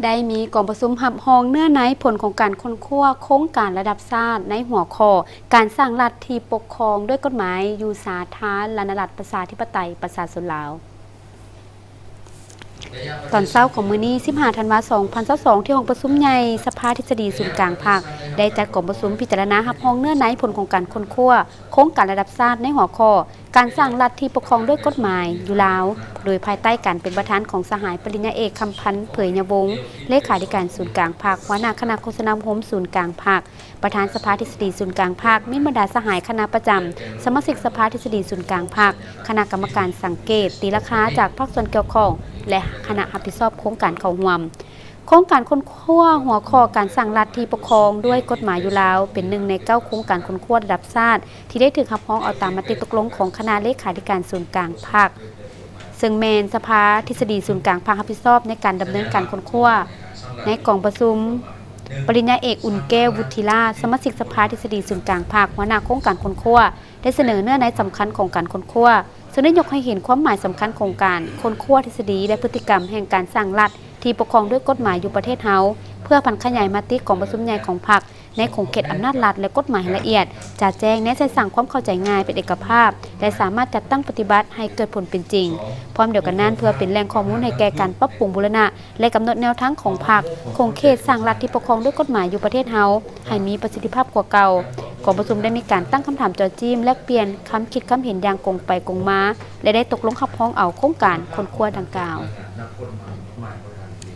ໄດ້ມີກອງປະຊຸມຮັບຮອງເນື້ອໃນຜົນຂອງການຄົ້ນຄວ້າໂຄງການລະດັບຊາດໃນຫົວຂໍ້ ການສ້າງລັດທີ່ປົກຄອງດ້ວຍກົດໝາຍຢູ່ສາທາລະນະລັດປະຊາທິປະໄຕປະຊາຊົນລາວ. ຕອນເຊົ້າຂອງມື້ນີ້ ສິບຫ້າ ທັນວາ ສອງພັນຊາວສອງ ທີ່ຫ້ອງປະຊຸມໃຫຍ່ສະພາທິດສະດີສູນກາງພັກ ໄດ້ຈັດກອງປະຊຸມພິຈາລະນາຮັບຮອງເນື້ອໃນຜົນຂອງການຄົ້ນຄວ້າໂຄງການລະດັບຊາດໃນຫົວຂໍ້ ການສ້າງລັດທີ່ປົກຄອງດ້ວຍກົດໝາຍຢູ່ລາວ ໂດຍພາຍໃຕ້ການເປັນປະທານຂອງສະຫາຍປະລິນຍາເອກ ຄຳພັນ ເຜີຍຍະວົງ ເລຂາທິການສູນກາງພັກ, ຫົວໜ້າຄະນະໂຄສະນາອົບຮົມສູນກາງພັກ, ປະທານສະພາທິດສະດີສູນກາງພັກ, ມີບັນດາສະຫາຍຄະນະປະຈຳ, ສະມາຊິກສະພາທິດສະດີສູນກາງພັກ, ຄະນະກຳມະການສັງເກດຕີລາຄາຈາກພາກສ່ວນກ່ຽວຂ້ອງ ແລະ ຄະນະຮັບຜິດຊອບໂຄງການເຂົ້າຮ່ວມ. ໂຄງການຄົ້ນຄວ້າຫົວຂໍ້ການສ້າງລັດທີ່ປົກຄອງດ້ວຍກົດໝາຍຢູ່ລາວ ເປັນໜຶ່ງໃນເກົ້າໂຄງການຄົ້ນຄວ້າລະດັບຊາດ ທີ່ໄດ້ຖືກຮັບຮອງເອົາຕາມມະຕິຕົກລົງຂອງຄະນະເລຂາທິການສູນກາງພັກ ເຊິ່ງແມ່ນສະພາທິດສະດີສູນກາງພັກຮັບຜິດຊອບໃນການດຳເນີນການຄົ້ນຄວ້າ. ໃນກອງປະຊຸມ, ປະລິນຍາເອກ ອຸ່ນແກ້ວ ວຸດທິລາດ ສະມາຊິກສະພາທິດສະດີສູນກາງພັກ, ຫົວໜ້າໂຄງການຄົ້ນຄວ້າ ໄດ້ສະເໜີເນື້ອໃນສຳຄັນຂອງການຄົ້ນຄວ້າ ເຊິ່ງໄດ້ຍົກໃຫ້ເຫັນຄວາມໝາຍສຳຄັນຂອງການຄົ້ນຄວ້າທິດສະດີ ແລະ ພຶດຕິກຳແຫ່ງການສ້າງລັດທີ່ປົກຄອງດ້ວຍກົດໝາຍຢູ່ປະເທດເຮົາ ເພື່ອຜັນຂະຫຍາຍມະຕິກອງປະຊຸມໃຫຍ່ຂອງພັກ ໃນຂົງເຂດອຳນາດລັດ ແລະ ກົດໝາຍໃຫ້ລະອຽດ, ຈະແຈ້ງແນະໃສ່ສ້າງຄວາມເຂົ້າໃຈງ່າຍ, ເປັນເອກະພາບ ແລະ ສາມາດຈັດຕັ້ງປະຕິບັດໃຫ້ເກີດຜົນເປັນຈິງ. ພ້ອມດຽວກັນນັ້ນ, ເພື່ອເປັນແຫຼ່ງຂໍ້ມູນໃຫ້ແກ່ການປັບປຸງບູລະນະ ແລະ ກຳນົດແນວທາງຂອງພັກ, ຂົງເຂດສ້າງລັດທີ່ປົກຄອງດ້ວຍກົດໝາຍຢູ່ປະເທດເຮົາ ໃຫ້ມີປະສິດທິພາບກວ່າເກົ່າ. ກອງປະຊຸມໄດ້ມີການຕັ້ງຄຳຖາມເຈາະຈີ້ມ, ແລກປ່ຽນຄຳຄິດຄຳເຫັນຢ່າງກົງໄປກົງມາ ແລະ ໄດ້ຕົກລົງຮັບຮອງເອົາໂຄງການຄົ້ນຄວ້າດັ່ງກ່າວ.